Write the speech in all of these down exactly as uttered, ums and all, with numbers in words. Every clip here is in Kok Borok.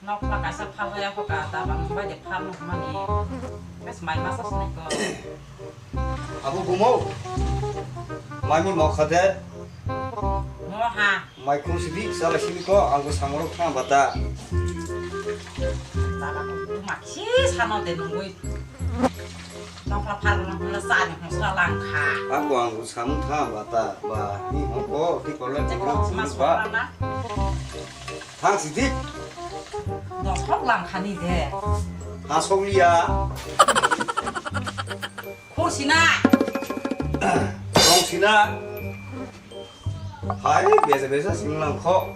Nokla kaisa phalya hoka da bang bai de phal nuk mani. Bes mai masa sinai ko. Abo gumo. Mami mokha de. Moha. Mai khun sidi sala sini ko ang bo samoro khna bata. Tala ko tu maksi sano de nungui. Nokla phal nuk mula sa ni hosra lang kha. Ang bo ang bo samung kha bata ba ni hoko di kola. Jek sini mas ba. Thang sidi. Dosok lang khani de. Ha sokliya. Khosina. Songsina. Hai besa besa singlang kho.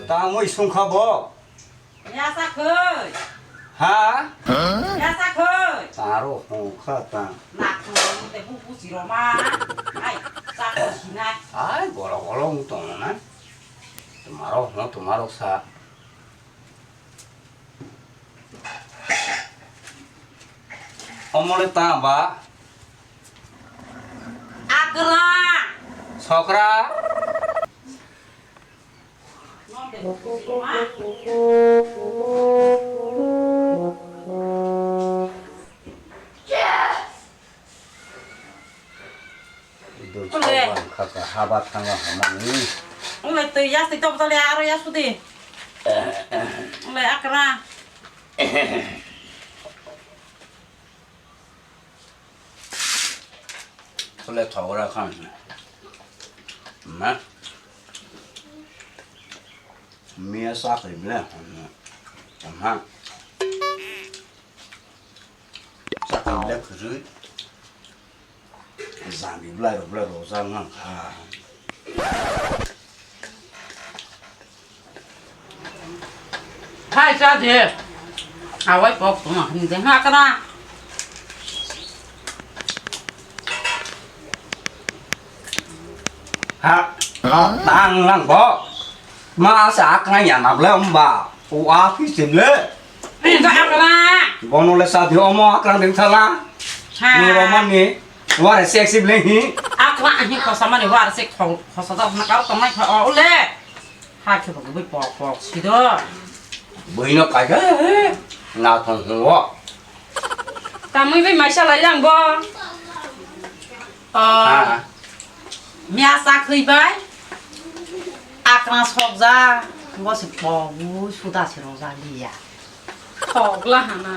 Tamo isung kha bo. Ya sakhoi. Ha? Ya sakhoi. Taro hong kha ta. Nak te bu bu siroma. Ai, sakhoi sinai. Ai, bolo bolo tong na. Tomaro, no tomaro sa. Omole ta ba. Akra. Sokra. Dul Ule. Sokbang kha ka haba thanga hamani. Ule twi yas twi top tole aro yas pudi. Ule akra. Ule thogra khan. Ma. Mia sa khai ble. Tamha. Sakang le kwrwi. Jani blai rok blai rok jang nang kha. Hai cha de. Awai pok tuma hin de ha kana. Ha. Tang lang bo. Ma sa akna ya na ble umba. U a phi sim le. Ni ga akna. Bono le sa di omo akna ding thala. Ha. Ni roman ni. Wara sexy ble hi. Akna hi khosa mani wara se kho-, khosa da na kar tong nai kho o le. Ha khe bo bui pok pok si do. Bui no kai ga. Na thong ho. Tamui bai maisa lai lang bo. Ah, ha. Mia sa khwi bai. Akna sok ja. Bo se pogu suda se ro ja liya. Thok la hana.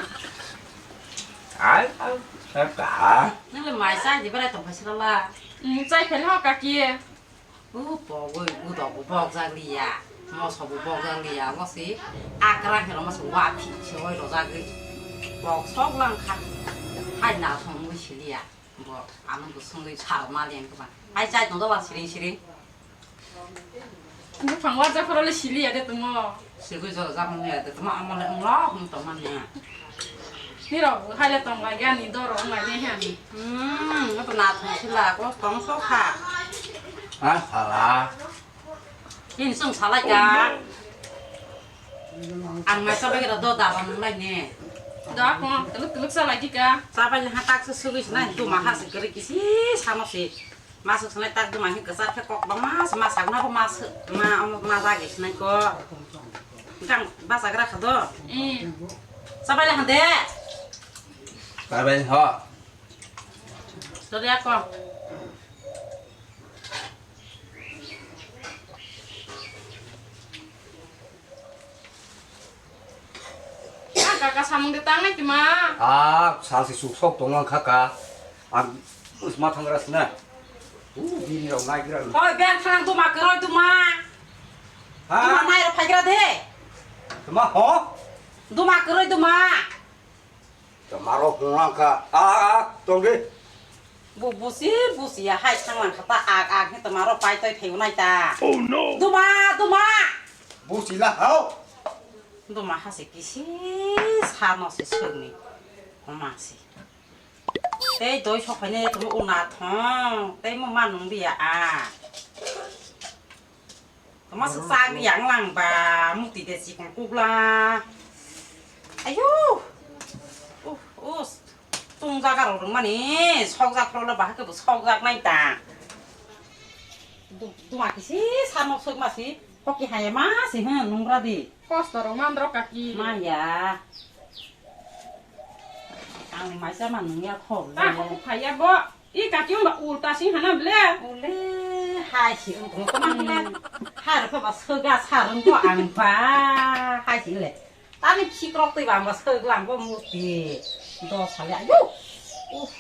Ai, ai, ai, ka. Nang le mai chai di berai tong phai sira la. Hmm, chai phai ho kaki. U pogwi, u dok bo bok jak liya. Moso bo bok jak liya. Bo se akra hero mo se wa phi se oi ro jagwi. Bok sok lang kha. Hai na thong wi siliya. Bo ano bo songwi sar ma leng kha. Hai chai tong do ba siring siring. Buphang warjak phoro le sili ya de tumo. Sigwi jora jak mani ya de tumo, amo le wnglo hum tong mani. Nirok hai le tong lai gani doro wng lai ne he ani. Hmm, no to na thong sila ko tong so kha. Ha sala. Ini sung salai ka. Ang mai sabai kira do daba nung lai ne. Da ko tuluk tuluk salai di ka. Sabai le ha tak se sugwi sinai tu ma ha se kiri kisi samo se. Masuk sanai tak duma hi kwchar khe kok bangma se ma sakna bo ma se ma omo ma jagi sanai ko. Gang bachagra kha do. Eh. Sabai le hande. Sabai ho. Sorry ako. Ah, kaka samung de tangnai tima. Ah, salsi suk sok tong ang kaka. Ang ma thangra sina. U bini rok nai gira. Hoi, ben khang duma kwrwi duma. Ha? Duma nai rok phaigra de. Duma ho? Duma kwrwi duma. Tomaro hwnlang kha. A, a, tongdi. Bu busi busi ya hai thanglang kha ta ak ak he tomaro pai toi phaibo nai ta. Oh no. Duma, duma. Busi la hao. Duma ha se kisi sa no se sugni. Homa se. Tei doi sok phaine tong una thong. Tei mo ma nung biya a. Toma swk chak yang lang ba, muti de chikon kukla. Ayo. Uh, uh. Tung jaga rok rwng mani, sok jak rok le bahai khe bo sok jak nai ta. Du-, duma kisi samo sok ma si. Koki haya ma si hwn nungra di. Kosto rok mandro kaki. Ma ya. Ang maisa ma nung ya khok. Ta khok phai ya bo. I kaki wng ba ulta sing hana ble. Ule hai si wng tong tong ble. Hmm. Har kho ba soga sarung ko ang ba. Hai si le. Tani khikrok twi ba ang ba soglang bo murti. Do sale ayo. Uf.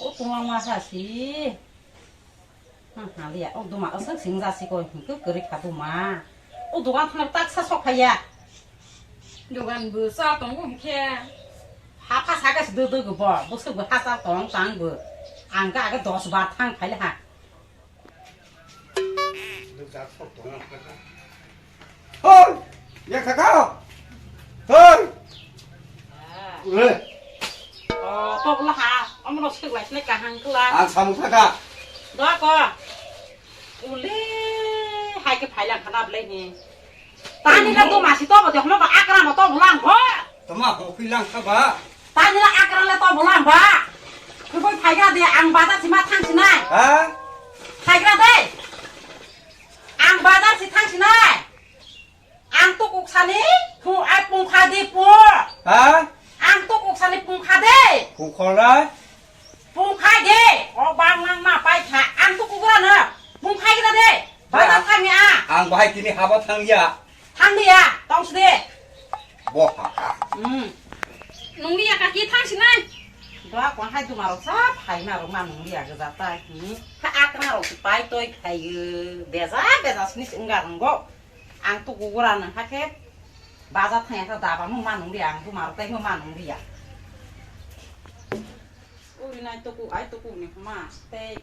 O tong ma sa si. Hmm, haliya, o duma aswk sing ja si koi, hwnkhe kwrwi kha duma. O dogan thangna tak sa sok phaiya. Dogan bo cha tongo hwnkhe. Ha pha sa khe dw dw bo, bwswk bo ha cha tong tang bo. Ang khe age dos bar thang phai le ha. Hoi! Ya kaka! Hoi! Ule! Oh, to bula ha. Omo no sik lai sini kahang kela. Ang samung thaka. Doa ko. Ule, hai ke phailang khana belai ni. Tani na do masi to bo de hono ba akra mo to bulang ho. Tama ho philang kha ba. Tani la akra le to bulang ba. Khubui phaigra de ang bazar sima thang sinai. Ha? Phaigra de. Ang bazar si thang sinai. Ang tukuk sani pu ai pungkha de pu. Ha? Ang tukuk sani pungkha de. Pungkha lai. Pungkha de. O bang nang ma pai kha. Ang tukuk ra na. Pungkha gira de. Bazar thang ya. Ang bahai tini haba thang ya. Thang di ya, tong si de. Bo ha ha. Hmm. Nung di ya kaki thang si nai. Doa ko hai duma rok sa phai na rok ma nung di ya gaja tai. Hmm. Ha akra rok si pai toi khai. Beja beja sini si wngga rong go. Ang tu gugura nang ha khe. Baja thang ya kha daba mo ma nung di ya, ang duma rok tai mo ma nung di ya. Uri nai tuku ai tuku ni ma tei.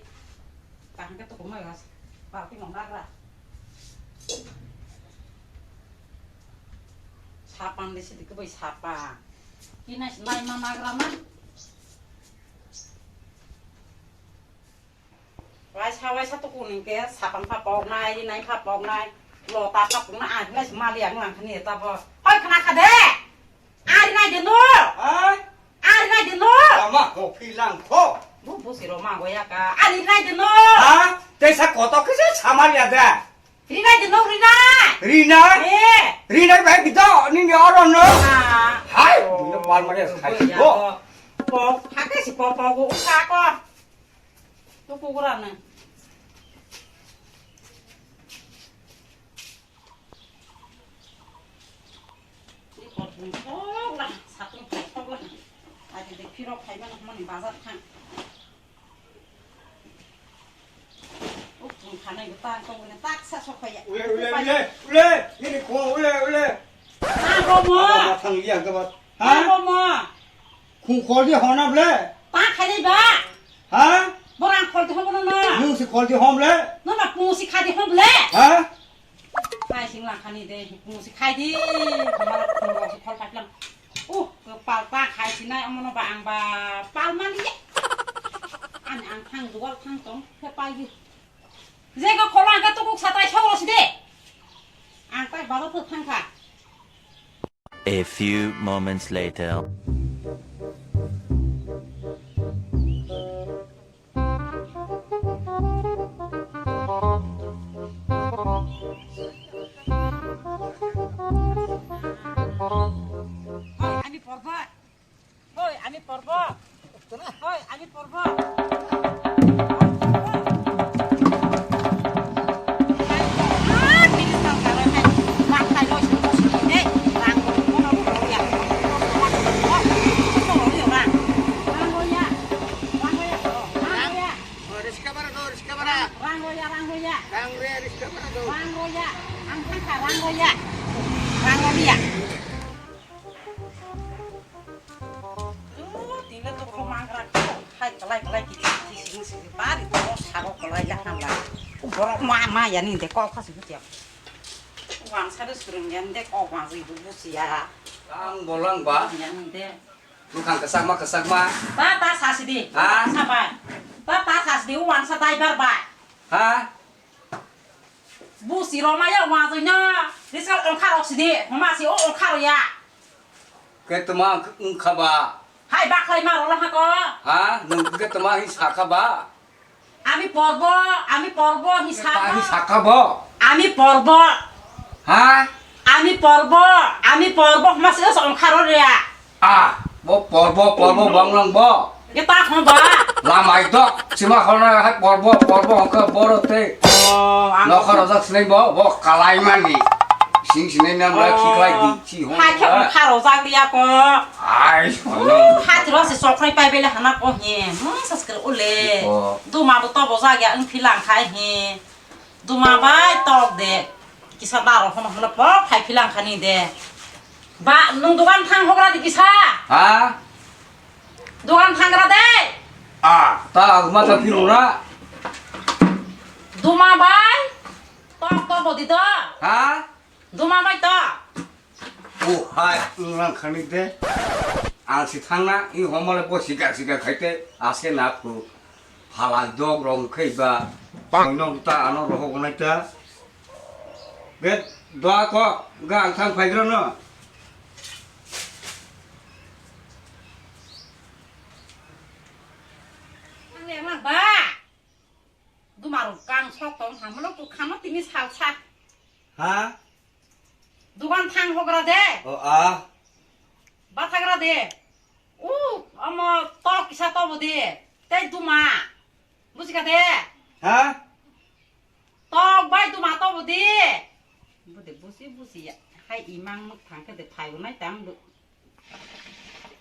Kaham khe tuku mai gas. Ba ti mong rak rak. Sapang de sidi kebai sapang. Kina sinai ma magra ma. Waisa waisa tuku ning ke sapang pha pok nai, rinai pha pok nai. Lota pha pok nai, ah, nai mali ang lang khani ta bo. Oi khna kha de. Ari nai de no. Ha? Ari nai de no. Ama ko philang kho. Bu bu siro ma go ya ka. Ari nai de no. Ha? Tesa koto kisa samal ya da. Ri nai de no, ri nai. Ri nai? Eh. Ri nai bai bido ni ni oro no. Ha. Hai, bunya pal mare sai go. Po, ha ke si po po go ka ko. Tu ku gra na. Ni kor bung thok la, satung thok la. Ati de phirok khai mano mani bazar thang. O bung khanai bo tang tong ne tak sa sok phai ya. Ule, ule, ule, ule. Nini kho, ule, ule. Na bo mo. Ba thang liya ga ba. Ha? Na bo mo. Khu khol di hona ble. Ta khai dei ba. Ha? Borang khol di hon bono na. Nung si khol di hom ble. No na pung si khai di hom ble. Ha? Khai sing lang khani de, pung si khai di, khamar pung rok si khol khai lang. Uh, pal ta khai sinai, omono ba ang ba pal mani ye. Ani ang thang dual thang tong, khe pai di. Je ko khol ang ka tukuk satai sogro si de. Ang tai baba phu thang kha. A few moments later. Hoi, ani porba. Hoi, ani porba. Hoi, ani porba. Rang roya, rang roya. Rang roya, rang roya. Ang thangkha, rang roya. Rang roya. Tini to kho mangra kho. Hai kalai kalai ki ki sing sing bari to sago kalai ya hamla. Borok ma ma ya ni de kok khasi butia. Wang sa de surung ya de kok wang ri bu busia. Ang bolang ba. Ya ni de. Bukhang kwchakma kwchakma. Ta ta sasidi. Ha? Sabai. Ta ta sasidi uang sa daibar bai. Ha? Busi roma ya uang sa nya. Diskal ongkha rok sidi. Mama si o ongkha ro ya. Ke tuma ongkha ba. Hai baklai ma rola ha ko. Ha? Nung ke tuma hi sakha ba. Ami porbo, ami porbo hi sabo. Hi sakha bo. Ami porbo. Ha? Ami porbo, ami porbo hma se ongkharo ria. Ah, bo porbo, porbo banglang bo. Ye ta hon ba? Lamai dok, sima khorna hai porbo, porbo hongkha boro te. Oh, ang Nokhor rojak sinai bo, bo kalai mani. Sing sinai nam ra Oh. khiklai di, chi hon Hai khe ba. ongkharo jak ria ko. Ai, Oh, hati ro se sokrai pai bele hana ko he. Hmm, saskar ule. Oh. Duma bo to bo jak ya, ang philang khai he. Duma bai tok de. Kisa daro hono hono pok phai philang khani de. Ba, nung dogan thang hogra di kisa. Ha? Dogan thangra de. Ah, ta agma ta phirura. Duma bai. Tok to bodi to. Ha? Duma bai to. O hai, nang khani de. Ang si thangna, i homole bo sika sika khaite, aske na khu. Phalai dok rong khai ba. Bang. Koinok ta ano rohok nai ta. Be doa ko, ga ang thang phaigra no. Ang yang lang ba. Duma rok kang sok tong hamlo ku khama tini salsa. Ha? Dugan thang hogra de. O a. Bathagra de. U, omo tok kisa tobo de. Tei duma. Bujika de. Ha? Tok bai duma tobo de. Bude busi busi ya. Hai imang nuk thang khe de phai unai tang bu.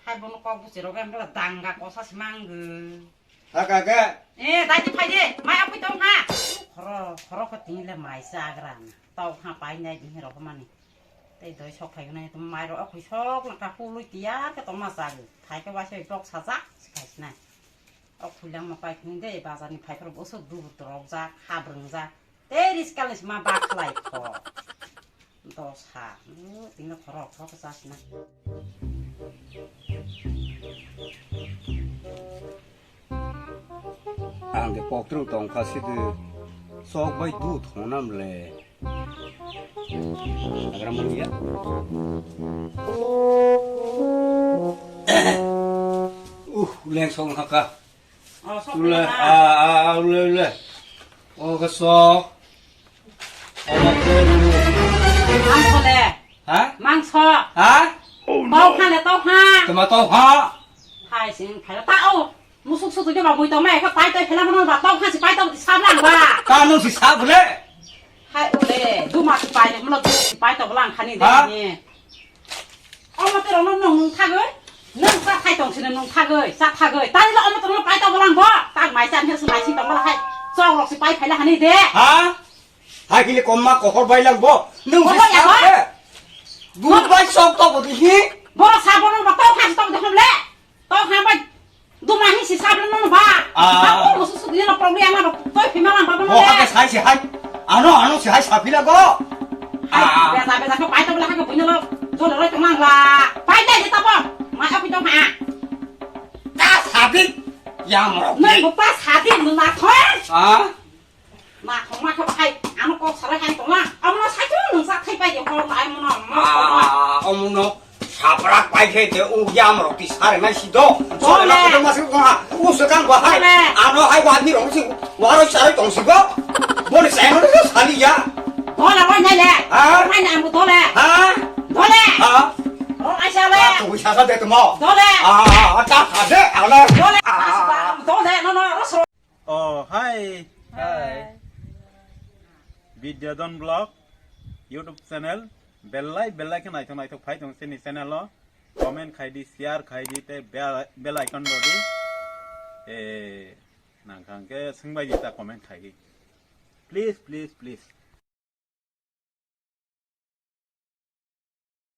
Hai bono kok busi rok em danga kosa simang ge. Kaka ke. Eh, dai ti phai de. Mai apui tong ha. Khoro, khoro ko tin le mai sagra na. Tau ha pai nai din ro mani. Tei doi sok phai nai to mai ro apui sok na ka pului tiar ke tong ma sag. Thai ke wase tok sajak sikhai sinai. Ok phulang ma pai khun de bazar ni phai phro bosok dur torok jak, habrung jak. Tei riskal ni sima bakhlai kho. Dosa. Tino khorok khorok chasna. Ang de poktrung tongkha sidi sok bai du thongnam le. Agram ya. Uh, leng song haka. Oh, sok Ule, ya. Ah, ah, ule, ule. Oh, kesok. Oh, ule, ule. Mangso le. Ha? Mangso. Ha? Tau kha le, tau kha. Tama tau kha. Hai sing, khai ta o. Musuk suk tu ba mui to mai ka pai to phela mano ba tau kha si pai to sablang ba. Ta no si sab le. Hai ule, duma si pai le, mano duma si pai to blang khani de Ha? ni. Omo tei rokno nwng nwng thagwi, nwng cha thai tong sino nwng thagwi, cha thagwi. Tari lo omo tonglo pai tong lang bo. Tak mai cha hil se mai sing tong bala hai. Chok rok se pai phaila hani de. Ha? Hai kile komma kohor bai lang bo. Nwng se Kohor ya sa bo? Ke. Bu bai sok to bo hi. Boro sa bono ba to khas to de hom le. To ha bai. Duma hi si sabla no ba. Ah. Ba ko musu su dino problem ma ba. Toi phima lang ba Bo no. Ha ke sai si hai. Ano ano si hai sapila go. Hai, Ah. beza beza ko pai to bla ko buino lo. Dole roi to mang la. Pai dai ta ba. Ma api to ha. Ta sabi. Yang rok. Nai bo pa sadi no na thoi. Ah. Ma khong ma khe phai, ano kok sarai hai tongla, amono sai thung nwng sa thai pai de hor ai mono, mo Ah, omono saprak pai khe de u yam rok ti sare nai si do. Dole. Sare na kotor mas ko ha, u se kang ba hai. Dole. Ano hai wa ni rong si, wa ro sare tong si go. Bo ni sai no sali ya. Dole, wai nai le. Ha? Wai nai ambo dole. Ha? Dole. Ha? O ai sa le. Ah, tu sa sa de tu mo. Dole. Ah, ah, ah, ta sa de, ala. Dole. Ah. Dole, no, no, ro Oh, hi. Hi. Hi. Vidyadhan Vlog YouTube channel. Belai, belai khe naithok, naithok phai tong chini channel o. Comment khai di, share khai di, tei bell, bell icon bo di. Eh, nang khang khe swngbai di ta comment khai di. Please, please, please.